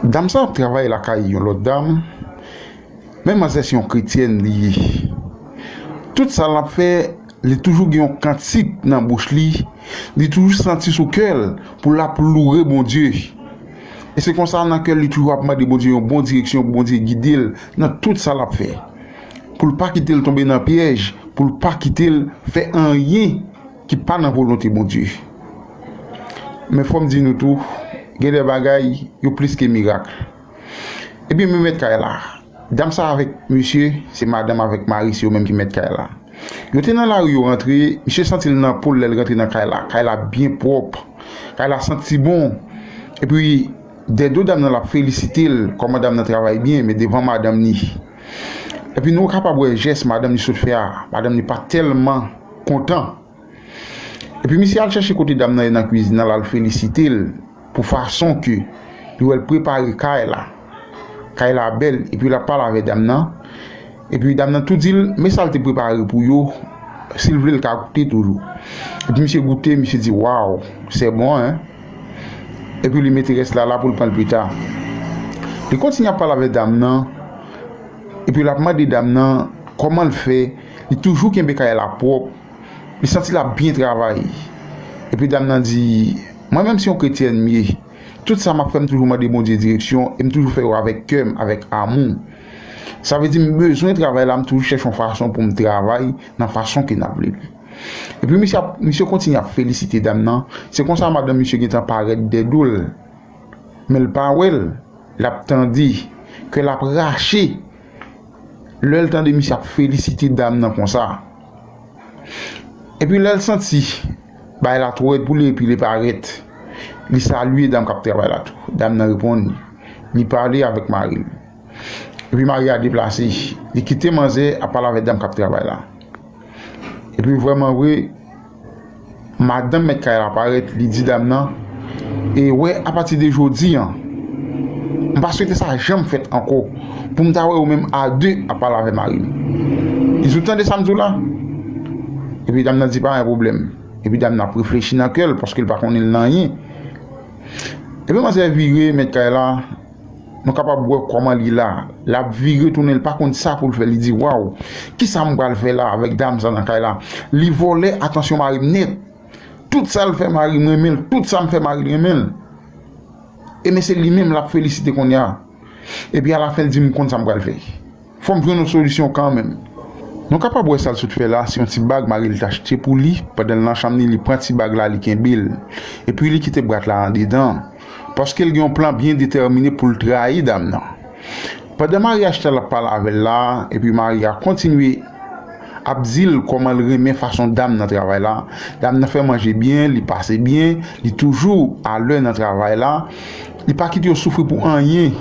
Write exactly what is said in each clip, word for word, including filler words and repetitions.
Dam sa ap travay lakay yon lòt dam, men manzè se yon kretyèn li ye. Tout sa l ap fè, li toujou gen yon kantik nan bouch li, li toujou santi sou kè l pou l ap loure Bondye. E se konsa nan kè l, li toujou ap mande Bondye yon bon direksyon, pou Bondye gide l nan tout sa l ap fè. Pou l pa kite l tonbe nan pyèj, pou l pa kite l fè anyen ki pa nan volonte Bondye. Men fò m di nou tou, gen de bagay, yo plis ke mirak. Ebyen, men mèt kay la. Dam sa avèk misye, se madanm avèk mari, se yo menm ki mèt kay la. Yo te nan lari, yo rantre, misye santi l nan po l lè l rantre nan kay la. Kay la byen pwòp. Kay la santi bon. Epi, dèdo dam nan l ap felisite l, kòman dam nan travay byen, men devan madanm ni. Epi nou kapab wè jès madanm ni sot fè a. Madanm ni pa tèlman kontan. Epi misye al chèche kote dam nan ye nan kwizin nan, l al felisite l pou fason ke li wè l prepare kay la. Kay la bèl, epi l ap pale avè dam nan. Epi dam nan tou di l, men sa l te prepare pou yo, si l vle l ka goute toujou. Epi misye goute, misye di, waw, c'est bon, hein? Epi li mete rès la la pou l pran l pita. Li kontinye ap pale avè dam nan, epi l ap mande dam nan kòman l fè, li toujou kenbe kay la pwòp, li santi l ap byen travay. Epi dam nan di, mwen menm se yon kretyèn m ye. Tout sa m ap fè, m toujou mande Bondye direksyon e m toujou fè yo avèk kè m, avèk amou. Sa vle di m bezwen travay la, m toujou chèche yon fason pou m travay nan fason ke n ap vle l. Epi misye ap, misye kontinye ap felisite dam nan. Se konsa madanm misye gentan parèt dèdo l. Men l pa wè l. L ap tande. Kè l ap rache. Lè l tande misye ap felisite dam nan konsa. Epi lè l santi bagay la twò rèd pou li epi li parèt, li salye dam k ap travay la tou. Dam nan reponn li. Li pale avèk mari l. Epi mari a deplase. Li kite manzè ap pale avèk dam k ap travay la. Epi vrèman vre, madanm mèt kay la parèt, li di dam nan, e wè, apati de jodi a, m pa swete sa janm fèt ankò, pou m ta wè ou menm a de ap pale avè mari m. Li di, ou tande sa m di w la? Epi dam nan di, pa gen pwoblèm. Epi dam nan ap reflechi nan kè l, paske l pa konnen l nan anyen. Epi manzè vire, mèt kay la, nou kapab wè kòman li la. L ap vire tounen, l pa konn sa pou l fè. Li di, waw, kisa m pral fè la avèk dam sa nan kay la? Li vòlè atansyon mari m nèt. Tout sa l fè, mari m renmen l. Tout sa m fè, mari l renmen l. E men se li menm l ap felisite kounye a. Epi alafen l di, m konn sa m pral fè. Fò m jwenn yon solisyon kanmenm. Nou kapab wè sa l sot fè la, se yon ti bag mari l t achte pou li. Pandan l nan chanm li, li pran ti bag la, li kenbe l. Epi li kite bwat la andedan. Paske l gen yon plan byen detèmine pou l trayi dam nan. Pandan maryaj ta l ap pale avè l la, epi mari a kontinye ap di l kòman l renmen fason dam nan travay la. Dam nan fè manje byen, li pase byen, li toujou alè nan travay la. Li pa kite yo soufri pou anyen.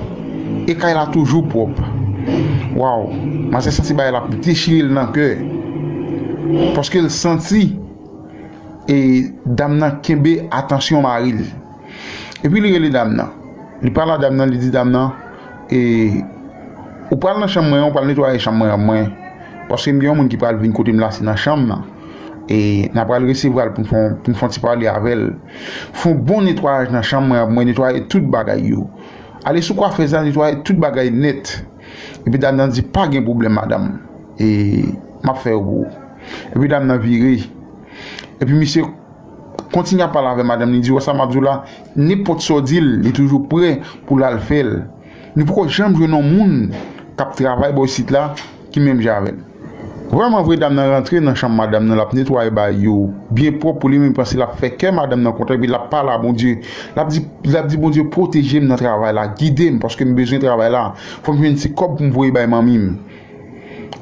E kay la toujou pwòp. Waw, manzè santi bagay la ap dechire l nan kè. Paske l santi e dam nan kenbe atansyon mari l. Epi li rele dam nan. Li pale a dam nan, li di dam nan, e, ou pral nan chanm mwen an, ou pral netwaye chanm mwen an pou mwen. Paske m gen yon moun ki pral vin kote m la, se nan chanm nan. E n a pral resevwa l pou n fè yon, pou n fè yon ti pale avè l. Fè yon bon netwayaj nan chanm mwen an pou mwen, netwaye tout bagay yo. Ale sou kwafèz la, netwaye tout bagay nèt. Epi dam nan di, pa gen pwoblèm, madanm. E m ap fè yo pou ou. Epi dam nan vire. Epi misye kontinye ap pale avè madanm li, di, wè sa m ap di w la, nenpòt sa w di l, li toujou prè pou l al fè l. Nou poko janm jwenn yon moun k ap travay bò isit la ki menm jan avè l. Vrèman vre, dam nan rantre nan chanm madanm nan, l ap netwaye bagay yo byen pwòp pou li menm, li panse l ap fè kè madanm nan kontan, epi l ap pale a Bondye. L ap di, l ap di, Bondye, pwoteje m nan travay la, gide m, paske m bezwen travay la. Fò m jwenn ti kòb pou m voye bay manmi m.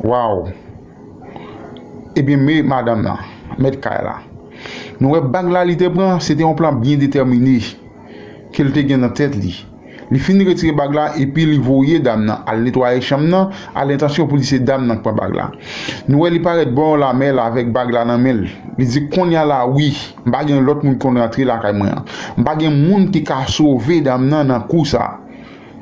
Waw! Ebyen, men madanm nan, mèt kay la. Nou wè bag la li te pran, se te yon plan byen detèmine ke l te gen nan tèt li. Li fin retire bag la epi li voye dam nan al netwaye chanm nan, a lentansyon pou di se dam nan k pran bag la. Nou wè li parèt bò yon lamèl avèk bag la nan men l. Li di, kounye a la, wi, m pa gen lòt moun ki konn rantre lakay mwen an. M pa gen moun ki ka sove dam nan nan kou sa.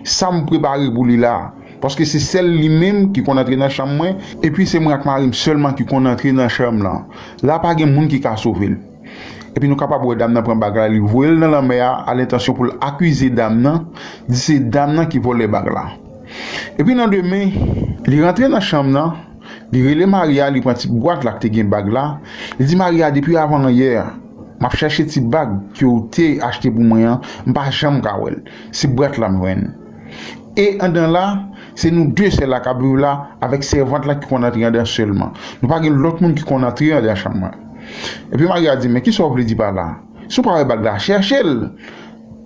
Sa m prepare pou li la. Paske se sèl li menm ki konn antre nan chanm mwen, epi se mwen ak mari m sèlman ki konn antre nan chanm lan. La pa gen moun ki ka sove l. Epi nou kapab wè dam nan pran bag la, li voye l nan lanmè a, a lentansyon pou l akize dam nan, di se dam nan ki vòlè bag la. Epi nan demen, li rantre nan chanm nan, li rele Maria, li pran ti bwat la ki te gen bag la, li di Maria, depi avan yè, m ap chèche ti bag ke w te achte pou mwen an, m pa janm ka wè l. Se bwat la m jwenn. E andan la, se nou de sèl la k ap viv la, avèk sèvant la ki konn antre andan sèlman. Nou pa gen lòt moun ki konn antre andan chanm mwen. Epi Maria di, men kisa w vle di pa la? Si w pa wè bag la, chèche l.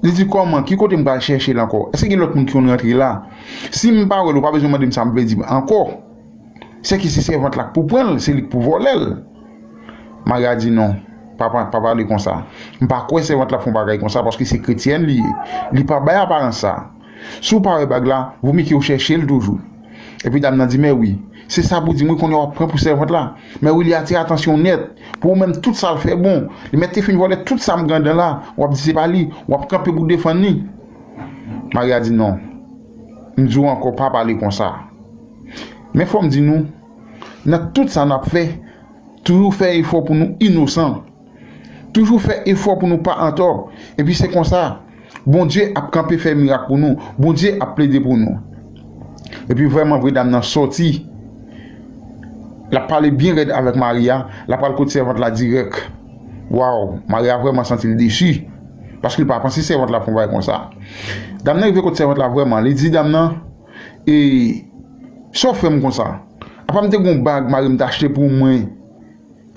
Li di, kòman? Ki kote m pral chèche l ankò? Èske gen lòt moun ki konn rantre la? Si m pa wè l, ou pa bezwen mande m sa m vle di ankò. Sèke se sèvant la k pou pran l, se li k pou vòlè l. Maria di, non, pa, pa, pa pale konsa. M pa kwè sèvant la fè yon bagay konsa, paske se kretyèn li ye. Li pa bay aparans sa. Si w pa wè bag la, vomye ke w chèche l toujou. Epi dam nan di, mè wi, se sa pou di m wi, kounye a w ap pran pou sèvant la. Mè wi, li atire atansyon w nèt. Pou ou menm, tout sa l fè bon. Li mèt te fin vòlè tout sa m gen andan la. W ap di se pa li. W ap kanpe pou defann li. Maria di, non. M di w ankò, pa pale konsa. Men fò m di nou, nan tout sa n ap fè, toujou fè efò pou nou inosan. Toujou fè efò pou nou pa antò. Epi se konsa, Bondye ap kanpe fè mirak pou nou. Bondye ap plede pou nou. Epi vrèman vre dam nan sòti. L ap pale byen rèd avèk Maria. L ap pral kot sèvant la dirèk. Waw, Maria vrèman santi l desi. Paske l pa panse sèvant la fè yon bagay konsa. Dam nan rive kot sèvant la vrèman. Li di dam nan, e, sa w fè m konsa? Apa m te gen yon bag mari m te achte pou mwen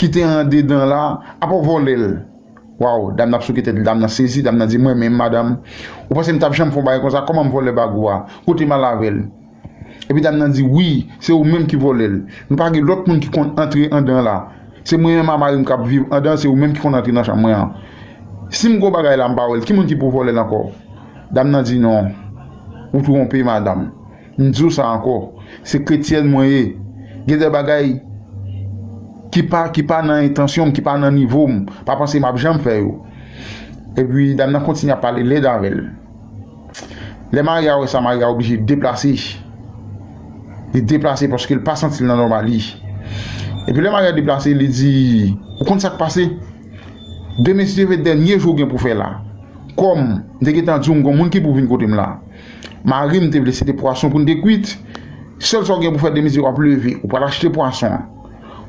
ki te andedan la, apa w vòlè l? Waw, dam nan ap souke tèt li, dam nan sezi, dam nan di, mwen menm, madanm, ou panse m t ap janm fè yon bagay konsa? Kòman m vòlè bag ou a? Kote m al avè l? Epi dam nan di, wi, se ou menm ki vòlè l. Nou pa gen lòt moun ki konn antre andan la. Se mwen menm ak mari m k ap viv andan, se ou menm ki konn antre nan chanm mwen an. Si m gen yon bagay la, m pa wè l, ki moun ki pou vòlè l ankò? Dam nan di, non, ou twonpe, madanm. M di w sa ankò, se kretyèn mwen ye. Gen de bagay ki pa, ki pa nan entansyon m, ki pa nan nivo m, pa panse m ap janm fè yo. Epi dam nan kontinye ap pale lèd avè l. Lè Maria wè sa, Maria oblije deplase. Li deplase paske l pa santi l nan nòmal li. Epi lè Maria deplase, li di, ou konn sa k pase? Demen, si Dye vle, dènye jou w gen pou fè la. Kòm m te gentan di w, m gen yon moun ki pou vin kote m la. Mari m te vle se te pwason pou n te kwit. Sèl sa w gen pou fè demen, se w ap leve, ou pral achte pwason an.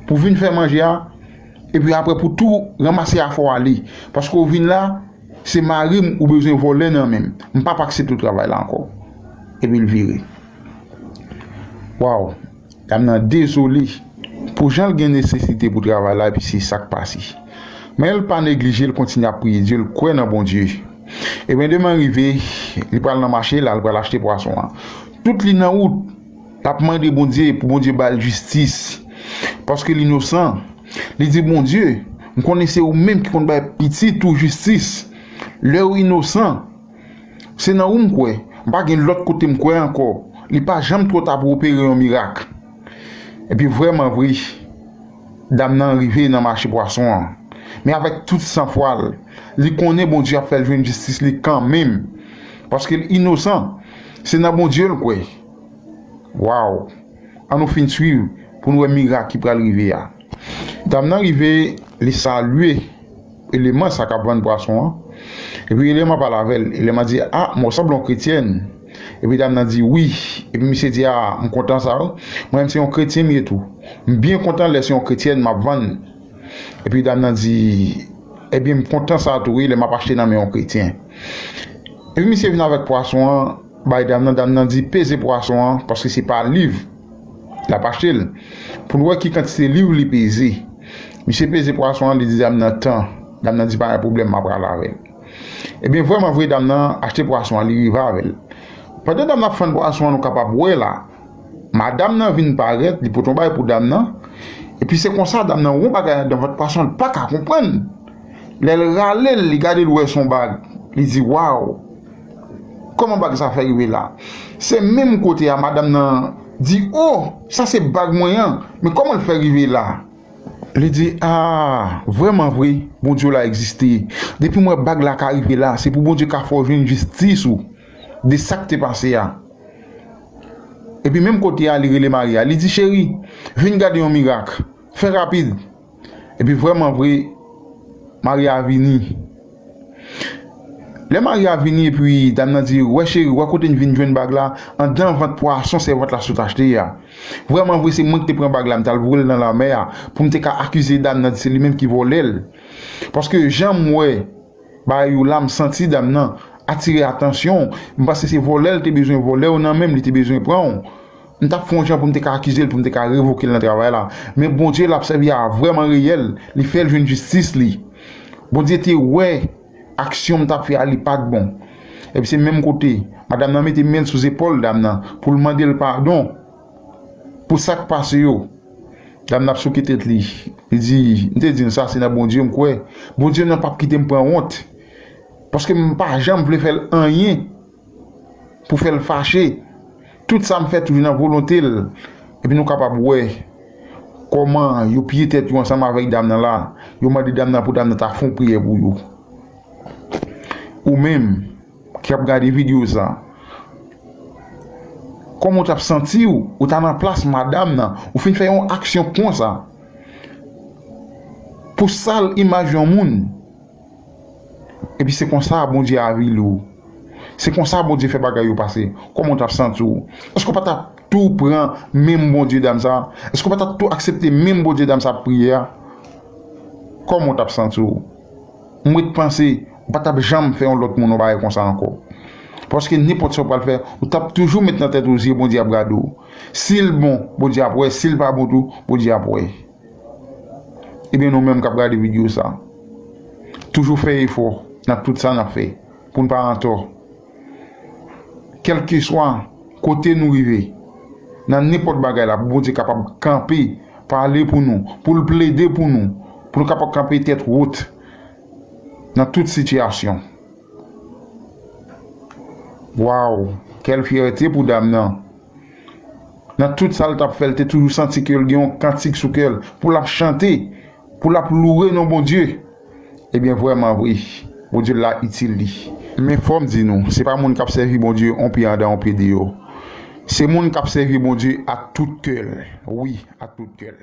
Pou vin fè manje a, epi apre pou tou ranmase afè w ale. Paske w vin la, se mari m ou bezwen vòlè nan men m. M p ap aksepte w travay la ankò. Epi l vire. Waw, dam nan dezole pou jan l gen nesesite pou travay la, epi se sa k pase. Men l pa neglije, l kontinye ap priye Dye, l kwè nan Bondye. Ebyen, demen rive, li pral nan mache la, li pral achte pwason an. Tout li nan wout, l ap mande Bondye pou Bondye ba l jistis. Paske l inosan. Li di, Bondye, m konnen se ou menm ki konn bay pitit ou jistis. Lè w inosan, se nan ou m kwè. M pa gen lòt kote m kwè ankò. Li pa janm twò ta pou opere yon mirak. Epi vrèman vre, dam nan rive nan mache pwason an. Men avèk tout sanfwa l, li konnen Bondye ap fè l jwenn jistis li kanmenm. Paske l inosan. Se nan Bondye l kwè. Waw! An nou fin swiv pou n wè mirak ki pral rive a. Dam nan rive, li salye eleman sa k ap vann pwason an. Epi eleman pale avè l. Eleman di, a, mwen sanble yon kretyèn. Epi dam nan di, wi. Epi misye di, a, m kontan sa, wi. Mwen menm se yon kretyen m ye tou. M byen kontan lè se yon kretyèn m ap vann. Epi dam nan di, ebyen, m kontan sa tou, wi, lè m ap achte nan men yon kretyen. Epi misye vin avèk pwason an, bay dam nan, dam nan di, peze pwason an, paske se pa liv l ap achte l. Pou l wè ki kantite liv li peze. Misye peze pwason an, li di dam nan, tan. Dam nan di, pa gen pwoblèm, m ap pral avè l. Ebyen, vrèman vre, dam nan achte pwason an, li rive avè l. Pandan dam nan ap fann pwason an, nou kapab wè la, madanm nan vin parèt, li pote yon bagay pou dam nan. Epi se konsa, dam nan wè yon bagay anndan vant pwason an, li pa ka konprann. Lè l rale l, li gade l wè se yon bag. Li di, waw! Kòman bag sa fè rive la? Se menm kote a, madanm nan di, o, sa se bag mwen an, men kòman l fè rive la? Li di, a, vrèman vre, Bondye w la egziste. Depi m wè bag la ka rive la, se pou Bondye ka fè w jwenn jistis ou de sa k te pase a. Epi menm kote a, li rele mari a. Li di, cheri, vin gade yon mirak. Fè rapid. Epi vrèman vre, Mari a vini. Lè mari a vini epi dam nan di, "Wè cheri, wè kote n vin jwenn bag la, anndan vant pwason sèvant la sot achte a. Vrèman vre, se mwen ki te pran bag la, m t al voye l nan lanmè a, pou m te ka akize dam nan, di se li menm ki vòlè l. Paske jan m wè bagay yo la, m santi dam nan atire atansyon w. M panse se vòlè l te bezwen vòlè w nan men m, li te bezwen pran w. M t ap fè yon jan pou m te ka akize l, pou m te ka revoke l nan travay la. Men Bondye l ap sèvi a vrèman reyèl, li fè l jwenn jistis li. Bondye te wè aksyon m t ap fè a, li pa t bon. Epi se menm kote, madanm nan mete men l sou zepòl dam nan pou l mande l padon pou sa k pase yo. Dam nan ap souke tèt li. Li di, "M te di n sa, se nan Bondye m kwè. Bondye nan p ap kite m pran wont. Paske m pa janm vle fè l anyen pou fè l fache. Tout sa m fè toujou nan volonte l." Epi nou kapab wè kòman yo piye tèt yo ansanm avèk dam nan la. Yo mande dam nan pou dam nan ta fè yon priyè pou yo. Ou menm ki ap gade videyo sa, kòman w t ap santi w? Ou ta nan plas madanm nan, ou fin fè yon aksyon konsa pou sal imaj yon moun. Epi se konsa Bondye avili w. Se konsa Bondye fè bagay yo pase. Kòman w t ap santi w? Èske w pa t ap tou pran menm Bondye dam sa? Èske w pa t ap tou aksepte menm Bondye dam sa ap priye a? Kòman w t ap santi w? M ret panse ou pa t ap janm fè yon lòt moun yon bagay konsa ankò. Paske nenpòt sa w pral fè, ou t ap toujou met nan tèt ou zye Bondye ap gade w. Si l bon, Bondye ap wè. Si l pa bon tou, Bondye ap wè. Ebyen, nou menm k ap gade videyo sa, toujou fè efò nan tout sa n ap fè pou n pa antò. Kèlkeswa kote nou rive, nan nenpòt bagay la, pou Bondye kapab kanpe, pale pou nou, pou l plede pou nou, pou nou kapab kanpe tèt wot nan tout sitiyasyon. Waw, kèl fyète pou dam nan. Nan tout sa l t ap fè, l te toujou santi ke l gen yon kantik sou kè l, pou l ap chante, pou l ap loure non Bondye. Ebyen, vrèman vre, Bondye la itil li. Men fò m di nou, se pa moun k ap sèvi Bondye on pye anndan, on pye deyò. Se moun k ap sèvi Bondye ak tout kè l. Wi, ak tout kè l.